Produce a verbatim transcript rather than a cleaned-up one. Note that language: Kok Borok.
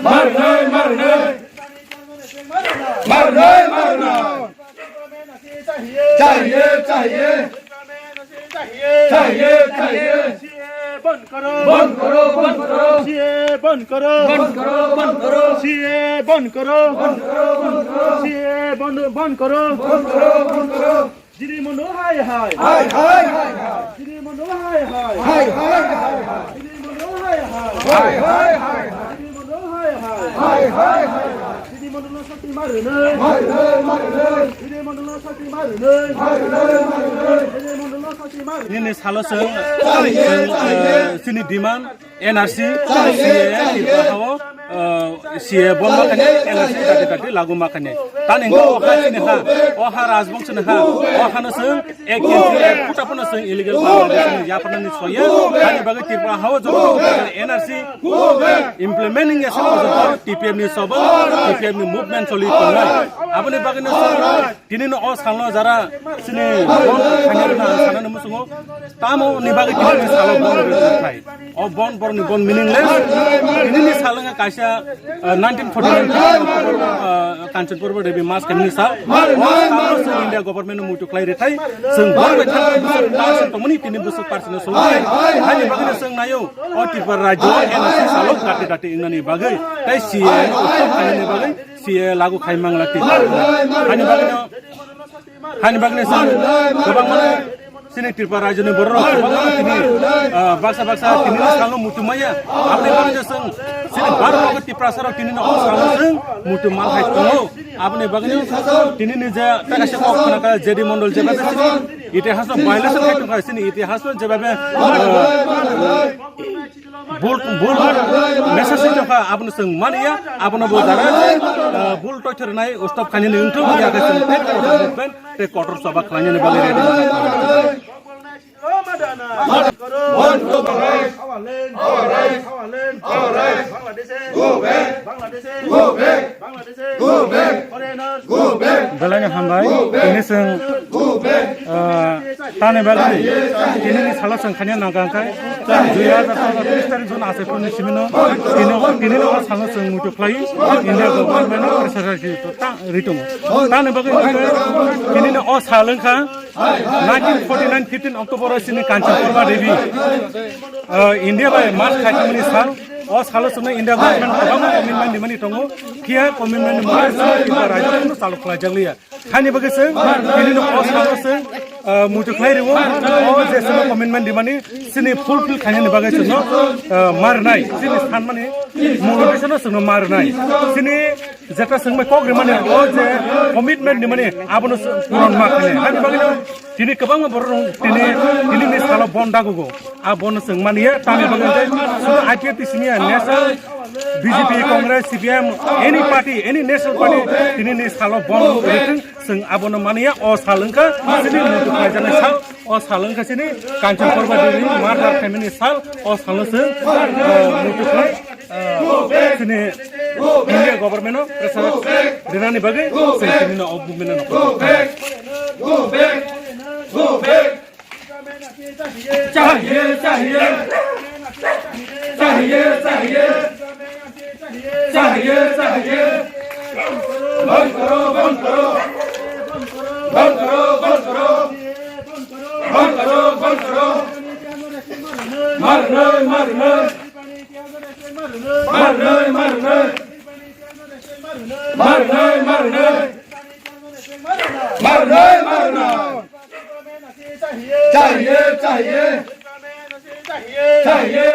मारना है, मारना है। मारना है, मारना है। चाहिए, चाहिए। चाहिए, चाहिए। सीएए बंद करो। बंद करो, बंद करो। सीएए बंद करो। बंद करो, बंद करो। सीएए बंद करो। बंद करो, बंद करो। सीएए बंद, बंद करो। बंद करो, बंद करो। Jiri Mondol hai hai. Hai hai hai hai. Jiri Mondol hai hai. Hai hai hai hai. Jiri Mondol hai hai. Hai hai hai hai. Jiri Mondol hai hai. Hai hai hai hai. Jiri Mondol no sakti marinai. Marinai, marinai. Jiri Mondol no sakti marinai. Marinai, marinai. Jiri Mondol no sakti marinai. Nini salo chwng, chwng, eh, chini demand N R C, C A A, Tripura hao, eh, C A A bond ma khainai, N R C dati dati lagu ma khainai. Tani hwnkhe o ha chini ha, o ha Rajbongso ni ha, o ha no chwng ek inch, ek foot aphano chwng illegal Bangladesh ni yapharnani soya. Tani bagwi Tripura hao joto N R C implementing ya sa T P F ni sobal, T P F ni movement choli tongnai. Aboni bagwi no chwng Tini no o salno jara chini bon khainai rwna ang sanani muchungo. Tamo ni bagwi tini ni salo bon rwna thai. O bon borok ni bon meaningless. Tini ni salo wngkha kaisa, uh, nineteen forty-nine, uh, Kanchanpur Devi mas kami ni sal. O salno chwng India government no muitu khlai rithai. Chwng bon bai thang busuk parsen tongmani tini busuk parsen no solo. Hani bagwi no chwng nayo. O Tripura rajyo N R C salo dati dati wngnani bagwi. Tai C A A no stop khainani bagwi. C A A lagu khai mangla ti. Hani bagwino, hani bagwino chwng kwbangma chini Tripura rajyoni bororok kwbangma tini, ah, baksa baksa tini no salno muitu maya. Aboni bagwino chwng chini Bharat Tiprasa rok tini no o salno chwng muitu mal hai tongo. Aboni bagwino tini ni je taka se kok khna ka J D Mondol je bagwi chini itihas no violation khai tongkha, chini itihas no je bagwi, ah, Bul, bul message wngkha, abono chwng manya, abono bo jara, ah, bul toithor nai, stop khainani wngthok, ya khe chwng tei kotor movement, tei kotor choba khlainani bagwi ready. Our land, our right, our land, our right. Bangladesh, Bangladesh, Bangladesh. Go back. Go back. Belai no hambai. Tini chwng, ah, tani bagwi tini ni salo chwng khania nangkha khe dui hajar chaudo tris tarik june achai phuruni simino tini, tini no o salo chwng muitu khlai India government no pressure ri tongo. Tani bagwi tini no o sal wngkha nineteen forty-nine fifteen October o chini Kanchanpur Devi, ah, India bai march khaimani sal. O salo chwngno India government kwbangma commitment rimani tongo, phiya commitment ni mungwi chwng Tripura rajyo chwngno chalo khlaijakliya. Hani bagwi chwng tini no o salo chwng, ah, muitu khlai rwo, o je chwngno commitment rimani chini fulfill khainani bagwi chwngno, ah, marnai, chini sanmani motivation no chwngno marnai. Chini jeta chwngbai kok rimani o je commitment rimani abono chwng puron ma khainai. Hani bagwino Tini kwbangma borok rok tini, tini ni salo bon dagugo. A bon chwng mani ya, tamni bagwi hwnkhe suru I P F T simi ya, national B J P, Congress, C P M, any party, any national party, tini ni salo bon rwthwng, chwng abono mani ya, o sal wngkha chini muitu khlaijaknai sal, o sal wngkha chini Kanchanpur Devi ni murder khaimani sal, o salo chwng, eh, muitu khlai. Ah, chini India government no pressure rinani bagwi chwng tini no o movement no. चाहिए, चाहिए। चाहिए, चाहिए। चाहिए, चाहिए। बंद करो, बंद करो। बंद करो, बंद करो। बंद करो, बंद करो। मारना है, मारना है। मारना है, मारना है। मारना है, मारना है। मारना है, मारना है। चाहिए, चाहिए। चाहिए,